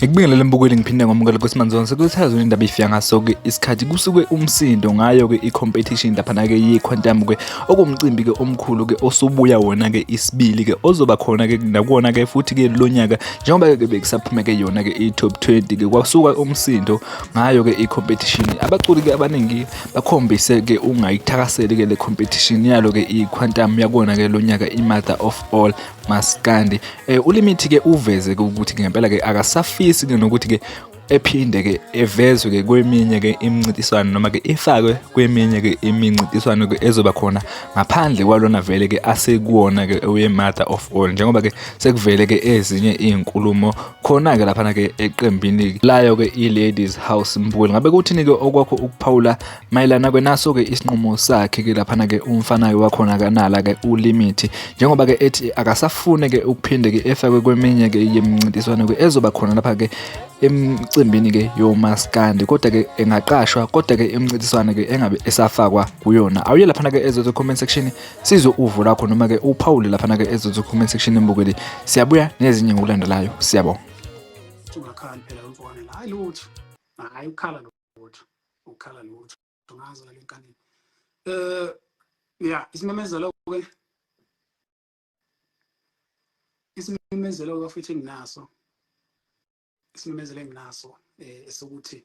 Ngikubingelele mbukeli, ngiphinde ngamukele kwesimanzonke sekuthazwe indaba ifika ngaso-ke isikhathi kusuke umsindo ngayo-ke i-competition laphana-ke ye-quantum-ke okumcimbi-ke omkhulu-ke osubuya wona-ke isibili-ke ozoba khona-ke nakuwona-ke futhi-ke lo nyaka njengoba-ke bekusaphume-ke yona-ke i-top 20-ke kwasuka umsindo ngayo-ke i-competition. Abaculi-ke abaningi bakhombise-ke ungayithakaseli-ke le competition yalo-ke i-quantum yakuwona-ke lo nyaka, i-mother of all maskandi. ULimit ke uveze ke ukuthi ngempela ke akasafisi ke nokuthi ke ephinde ke evezwe ke kweminye ke imincintiswano noma ke ifakwe kweminye ke imincintiswano ke ezoba khona ngaphandle kwalona vele ke asekuwona ke oye mother of all, njengoba ke sekuvele ke ezinye izinkulumo khona ke laphana ke eqembini layo ke i-Ladies House. Mbukeli, ngabe kuthini ke okwakho ukuphawula mayelana kwenaso ke isinqumo sakhe ke laphana ke umfana wakhona kanala ke uLimit, njengoba ke ethi akasafune ke ukuphinde ke efakwe kweminye ke yemincintiswano ke ezoba khona lapha ke emcimbini ke yomaskandi, kodwa ke engaqashwa kodwa ke imincintiswano ke engabe esafakwa kuyona? Awuye laphana ke ezozo comment section sizwe uvo lakho noma ke uphawule laphana ke ezozo comment section. Mbukeli, siyabuya nezinye ngokulandelayo. Siyabonga. Ungakhali phela mfowethu, hayi lutho, hayi ukhala lutho, ukhala lutho, ngazo le nkanini. Ya, isimemezelo ke, isimemezelo ke futhi enginaso, isimemezelo enginaso esokuthi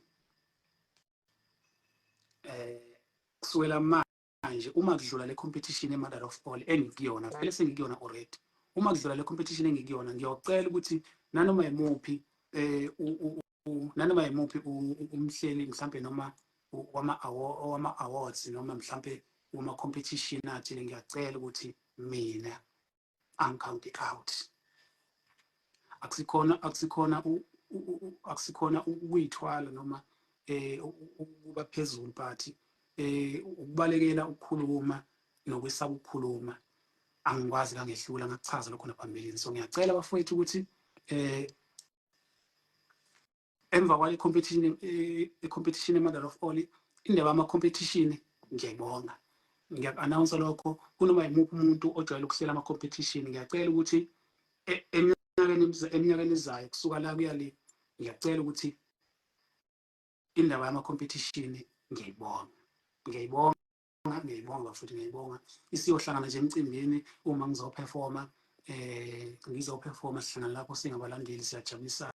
kusukela manje uma kudlula le competition e-mother of all engikuyona, vele sengikuyona already, uma kudlula le competition engikuyona, ngiyocela ukuthi nanoma yimuphi nanoma yimuphi umhleli mhlambe noma wama awards noma mhlambe wama competition athile, ngiyacela ukuthi mina angicount out. Akusikhona ukuyithwala noma ukuba phezulu, but ukubalekela ukukhuluma nokwesaba ukukhuluma, angikwazi kangehlula ngakuchaza lokho naphambilini. So ngiyacela bafowethu ukuthi emva kwale competition, i-competition e-mother of all, indaba yama-competition, ngiyayibonga, ngiyaku-announce lokho kunoma yimuphi umuntu ojwayele ukuhlela ama-competition. Ngiyacela ukuthi eminyakeni ezayo kusuka la kuya le, ngiyacela ukuthi indaba yama-competition, ngiyayibonga, ngiyayibonga, ngiyayibonga futhi ngiyayibonga. Isiyohlangana nje emcimbini uma ngizoperforma, ngizoperforma, sihlangana lapho singabalandeli, siyajabulisana.